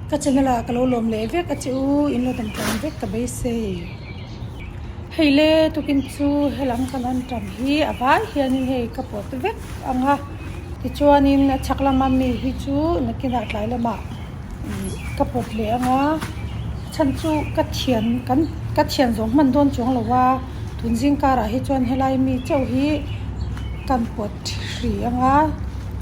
Ka channel ah ka lo lawm leh vek a che u, in lo dam tlang vek ka beisei. Hei le tukin chu helam kan an tam hi a vai hianin hei ka pawt vek ang a, tichuanin a chhak lama mi hi chu nakinah tlai lamah ih ka pawt leh ang a, chhan chu ka thian kan ka thian zawng hman dawn chuang lo a, tun zing karah hi chuan helai mi chauh hi kan pawt hrih ang a,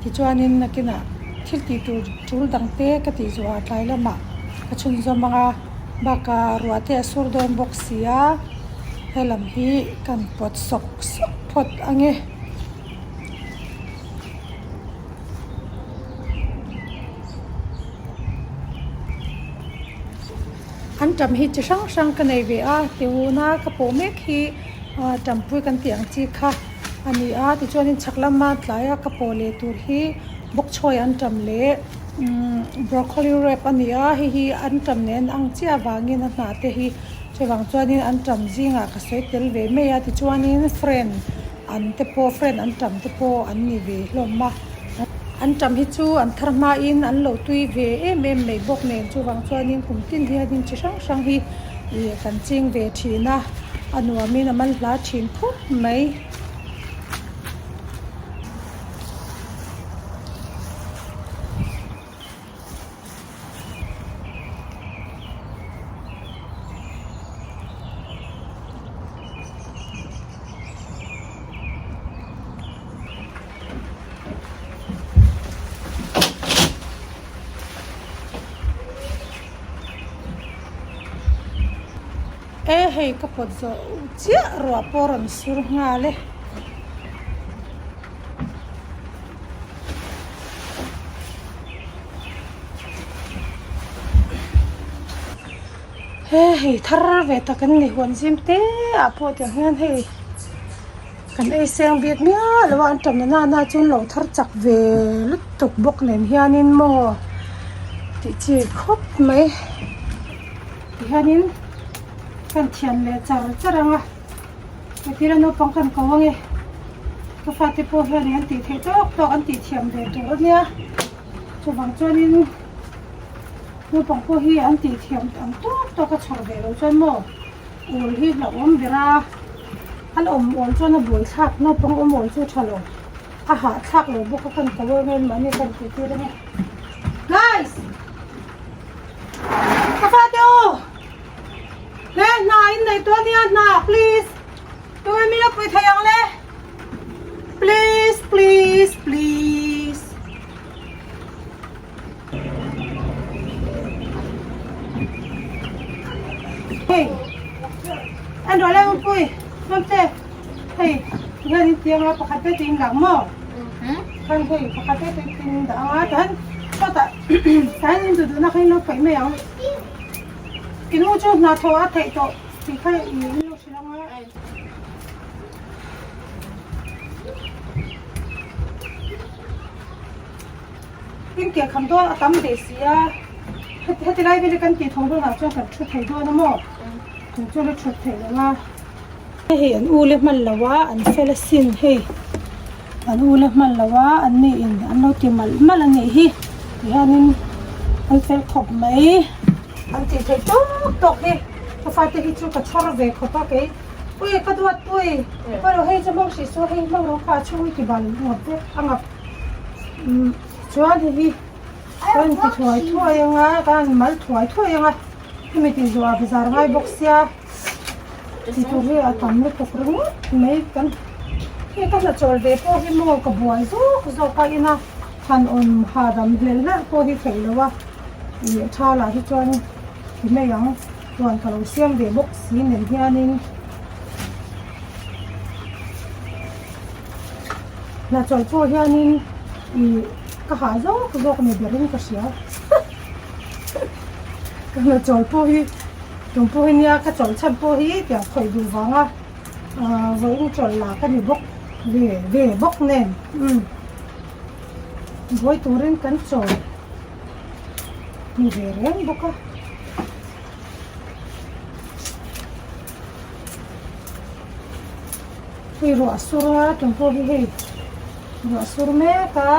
tichuanin nakinah thil tih tur tul dang te ka tih zawhah tlai lamah ka chhunzawm ang a. Bakah ruah te a sur dawn bawk si a, helam hi kan pawt sawk sawk phawt ang e. Antam hi chi hrang hrang ka nei ve a, tihuna ka pawh mek hi tampui kan tih ang chi kha a ni a, tichuanin chhak lama tlaia ka pawh leh tur hi bawkchhuai antam leh. Broccoli wrap a ni a hei hi antam nen ang chiah avangin a hnah te hi chuvang chuanin antam zingah ka sawi tel ve mai a tichuanin friend an te pawh friend antam te pawh an ni ve hlawm a antam hi chu an thar hmain an lo tui ve em em mai bawk nen chuvang chuanin kum tin hianin chi hrang hrang hi ih kan ching ve thin a a nuamin a man hla thin khawp mai. E hei ka pawt zawh chiah ruah pawh rawn sur nghal e. He hei thar ve tak an ni huan zim te ah pawh tiang hian hei kan ei seng bik miah lo a an ṭawmna nana chuan lo thar chak ve lutuk bawk nen hianin maw tih chi khawp mai tihianin kan thian leh char char ang a. Hetiang a naupang kan ko ange ka fate pawh hian an tih theih tawk tawk an tih thiam ve tur ania chuvang chuanin naupang pawh hi an tih thiam ang tawk tawk a chhawr ve loh chuan maw awl hi hlauhawm ber a an awm awl chuan a buai thlak naupang awm awl chu a tha lo a hahthlak lo bawk a kan ko ange mahni kan tih tir ange guys ka fate u. He hna in nei tawh ania hna please tunge mi lo pui thei ang le please please please. Hei an rawh le pui mawmte hei hian in tiang a pakhat te tin lang maw khan hei pakhat te tin dah anga tan sawtah tan in duh duhna kha in lo paih mai ang. I nu chu hna thawh a theih tawh tih kha i in lo hrilh ang a. In ke kham dawn a tam ve si a, heti lai vel hi kan tih thawh dawnah chuan kan thu thei dawn a maw? Chung chuan a thut theih lo a. Hei an u le hman lo a, an fel asin hei an u le hman lo a an ni in an lo ti malh malh a nih hi tihianin an fel khawp mai an tih theih tawk tawk hi ka fate hi chu ka chhawr ve khawp a kei ui ka duat pui pawilo hei chu hmang hrih suh hei hmang rawh kha a chhung i ti bal ngawt vek a ngap chuan hei hi kan ti thuai thuai ang a kan mal thuai thuai ang a hemi tih zawhah bazar ngai bawk sia. Tih tur hi a tam lutuk ringawt mai kan hei ka hnachawl ve pawh hi maw ka buai zawk zawk a ina han awm hahdam hlel hlel pawh hi theih loh a ih tha lah hi chuan ti mai ang huan ka lo siam ve bawk si nen hianin hnachawl pawh hianin ih ka hah zawk zawk ni berin ka hria ka hnachawl pawh hi. Tum pawh hi nia ka chawlh chhan pawh hi tiang khawih duh vanga vawiin chawlh lah ka ni bawk ve ve bawk nen umm buai turin kan chawl ni ve reng bawk a. Hei ruah sur a tum pawh hi hei ruah sur mek a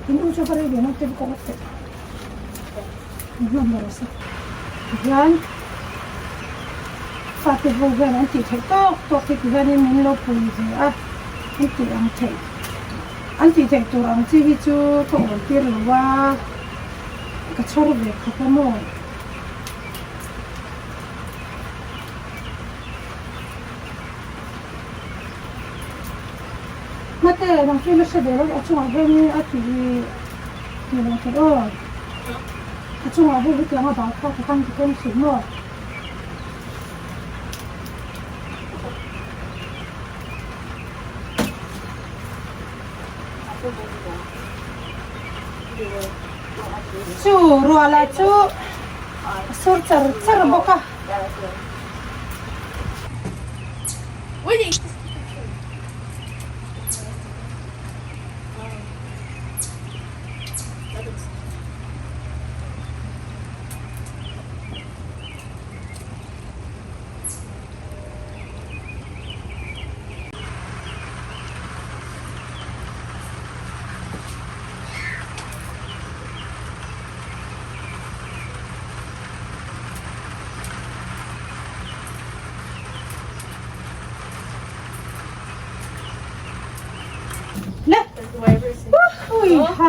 in u chu ka rei ve ang te ka awt teh. Enghnawm rawh se. Tihian fate ho hian an tih theih tawk tawk hi tihianin min lo pui ve a, an tih ang theih an tih theih tur ang chi hi chu ka awl tir lo a, ka chhawr ve khawp a maw. Mate nang chu ila hre ve lo a chungah hianin a tih tih loh theih aw. A chungah hei hetiang a bal kha ka kang ti kawng suh maw. Chu ruala chu a sur char char bawk a.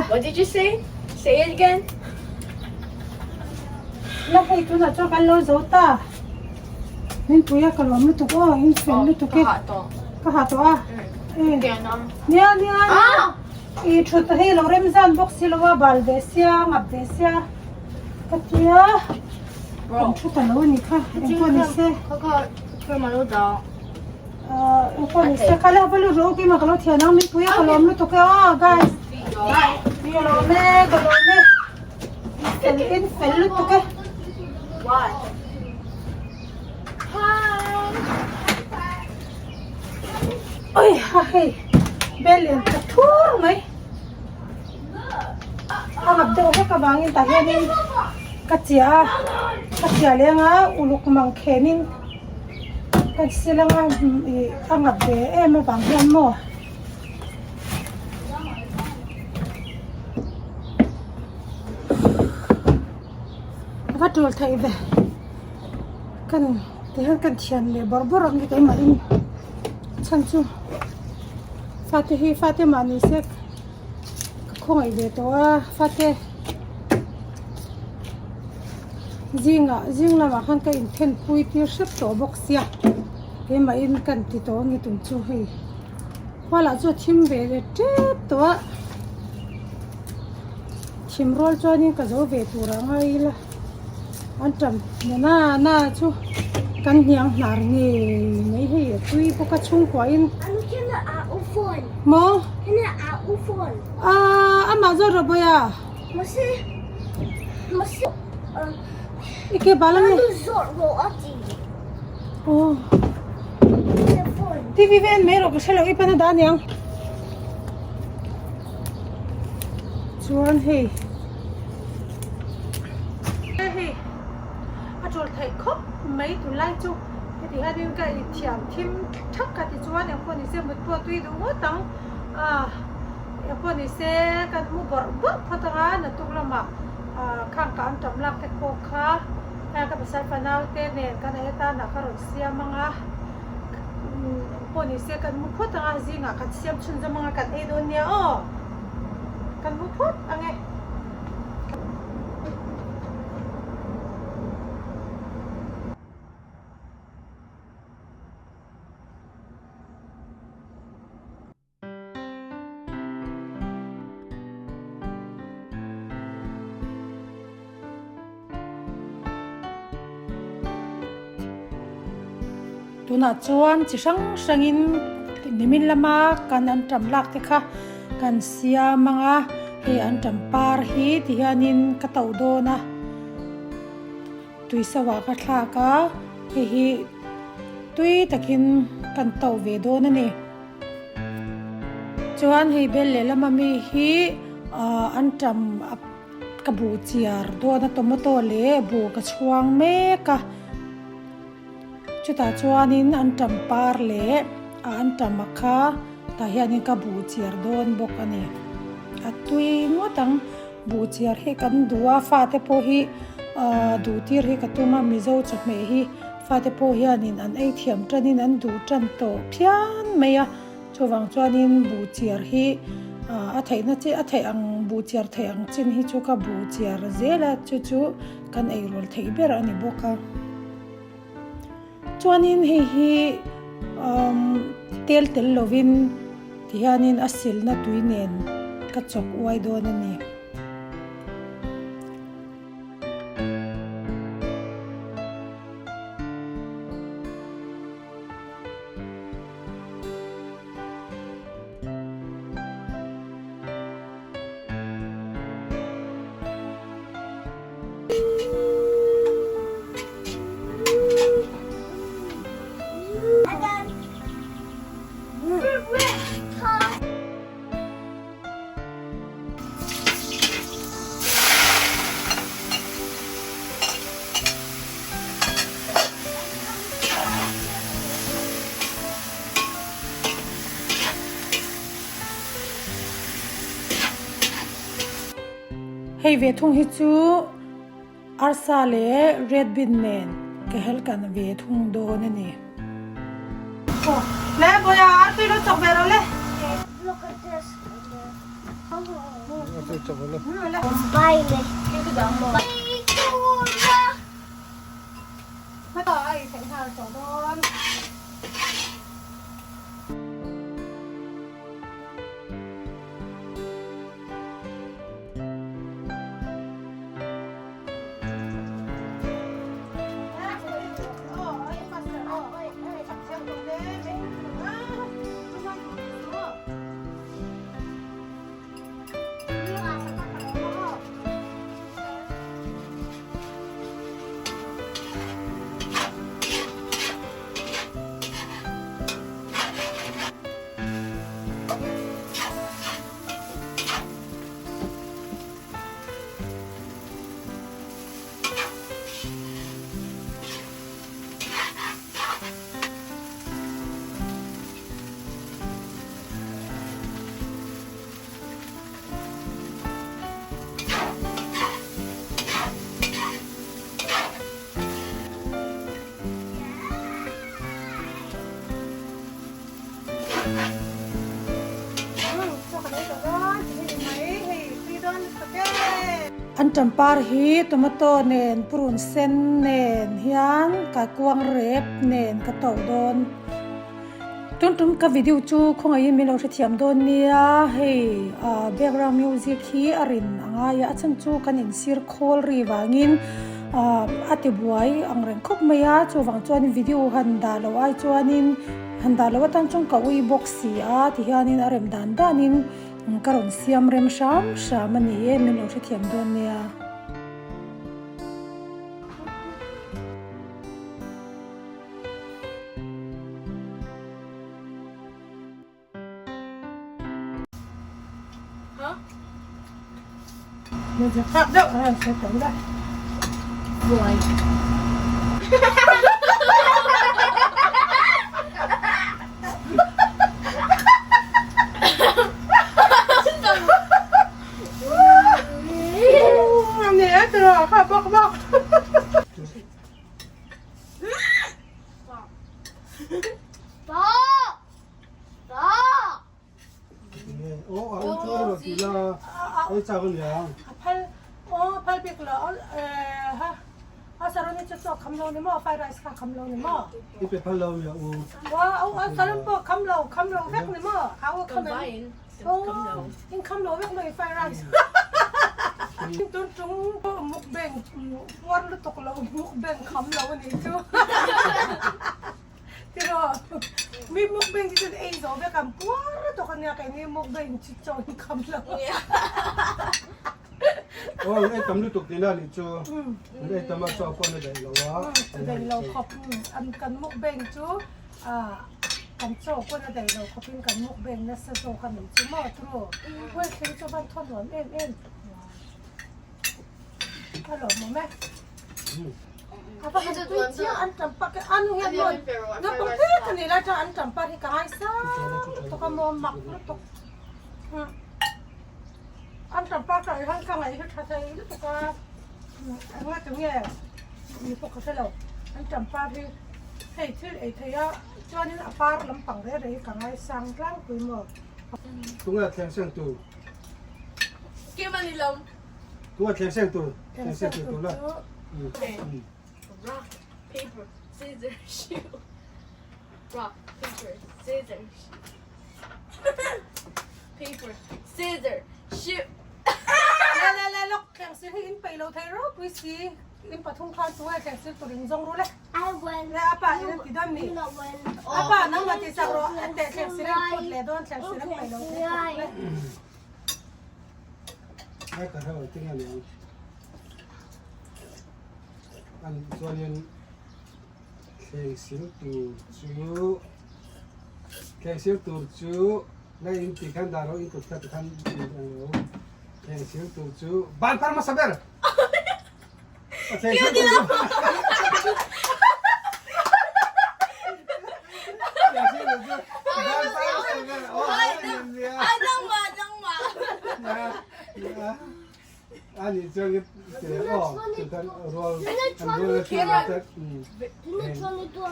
What did you say? Say it again. La hei tunah chuan kan lo zo ta. Min pui a ka lawm lutuk aw in fel lutuk e. Ka ha tawh a. Nia nia nia. I thut hei lo rem zan bawk si lo a bal ve sia ngap ve sia ka tia. Kan thu ta lo a ni kha engpawh ni se. Engpawh ni se kha le va lut rawh u keimah ka lo thian ang mipui a ka lawm lutuk e aw guys. Ka lawm e ka lawm e. Fel in fel lutuk e. Oi ha hei bel lian tha thur mai. A ngap deuh hlek avangin tah hianin ka chiah a ka chiah leng a uluk mang khenin ka sil anga ih a ngap ve em avang hian maw. A va tul theih ve kan tihian kan thian leh bawrh bawrh ang hi keimahin chhan chu. Fate hi fate mah ni se ka khawngaih ve tawh a fate zingah zing lamah khan ka inthen pui tir hrep tawh bawk sia keimahin kan ti tawh ang i tum chu hei khua lah chu a thim ve leh tep tawh a thim rual chuanin ka zo ve tur ang a ila. An tam na na chu kan hniang hnar ngei mai hei a tui bawk a chhungkua in maw aaa amah zawt rawh bawih a i ke bal ange aw tv vel mai rawh ka hrelo i pan a dah aniang chuan hei. Hei a tul theih khawp mai tunlai chu heti hianin ka inthiam thim thak a tichuan engpawh nise mut pawh tui duh ngawt ang a engpawh nise kan mu bawrh bawrh phawt anga naktuk lamah ah khang ka an tam lak te pawh kha heng ka pasal fanau te nen kan ei atana ka rawn siam anga engpawh nise kan mu phawt anga zingah kan siam chhunzawm anga kan ei dawn nia aw. Kan hmu phawt ang e. Tunah chuan chi hrang hrangin nimin lama kan anṭam lak te kha kan siam ang a, hei anṭam par hi ti hianin ka tauh dawn a, tui sauh ah ka thlak a, hei hi tui takin kan tauh ve dawn a ni. Chuan hei bel lehlam ami hi ah anṭam a. Ka buh chiar dawn a tomato leh buh ka chhuang mek a chutah chuanin anṭam par leh a anṭam a kha tah hianin ka buh chiar dawn bawk a ni a tui ngawt ang buh chiar hi kan duh a fate pawh hi. ah duh tir hi ka tum a, Mizo chawhmeh hi fate pawh hianin an ei thiam tanin an duh tan tawh phian mai a, chuvang chuanin buh chiar hi ah a theihna chi a theih ang buh chiar theih ang chin hi chu ka buh chiar zel a, chu chu kan eirual theih ber a ni bawk a. Chuanin hei hi umm tel tel lovin tihianin a silna tui nen ka chawk uai dawn a ni. Hei ve thung hi chu arsa leh red bean nen ka hel kan ve thung dawn a ni. Le Boya artui lo chawk ve rawh le. Anṭam par hi tomato nen purun sen nen hian kaikuang rep nen ka to dawn. Tun tum ka video chu khawngaihin min lo hrethiam dawn nia hei ah background music hi a rin a ngai a a chhan chu kan insir khawl ri vangin ah a ti buai ang reng khawp mai a chuvang chuan video han dah loh ai chuanin han dah loh atan chuan ka ui bawk si a tihianin a rem dan danin ka rawn siam rem hram hram a ni e min lo hrethiam dawn nia. Tiraw mi mukbang hi chuan ei zawh vek ang puar tawk ania keini mukbang chu chaw hi kham lo. Aw ei tam lutuk tihna anih chu ei tam a chaw pawh na daih lo a. Daih lo khawp an kan mukbang chu kan chaw pawh na daih lo khawpin kan mukbang nasa zawk anih chu maw tiraw. Huai thleng chu van thawn nuam em em. A lawmawm e. A va han tui chiang an tam pak e anu hian maw naupang te ka nih lai chuan an tam pak hi ka ngaisang lutuk a maw mak lutuk an tam pak ah hian ka ngaih hi tha thei lutuk a. Enga tu nge ni pawh ka hre lo. Anṭam par hi hei thil ei thei a chuanin a par lampang reh reh hi ka ngaisang tlangpui maw. Tunga thleng seng tur. Kim a ni lo. Tunga thleng seng tur. Thleng seng tur tur la. Rock, paper, scissors, shoot. Rock, paper, scissors. Paper, scissors, shoot. Le le le lawk thleng sil hi in peih lo thei ropui si. In pathum khan tunge thleng sil tur in zawng ru le. Le a pa in an ti dawn mi. A pa nangmah tih sak rawh a teh thleng sil an phut leh dawn thleng sil an peih lo thei khawp le. Ai ka hre ting a niang. An chuanin thleng sil tur chu thleng sil tur chu na in ti khan dah rawh in kut kha ti khan ang lo thleng sil tur chu ban phar hmasa ber. Thleng sil tur chu Thleng sil tur chu ban phar hmasa ber. Oh, Ai nangmah nangmah. Ani chuan aw chutan rual an rual a tir a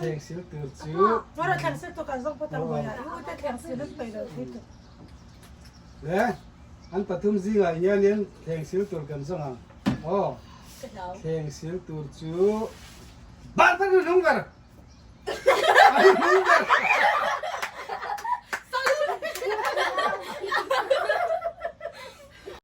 thleng sil tur chu. Mara thleng sil tur kan zawng phawt ang hawi a, i ute thleng sil an peih lo thei tur. Le an pathum zingah hianin thleng sil tur kan zawng ang aw thleng sil tur chu ban phar hnung ber. Hnung ber.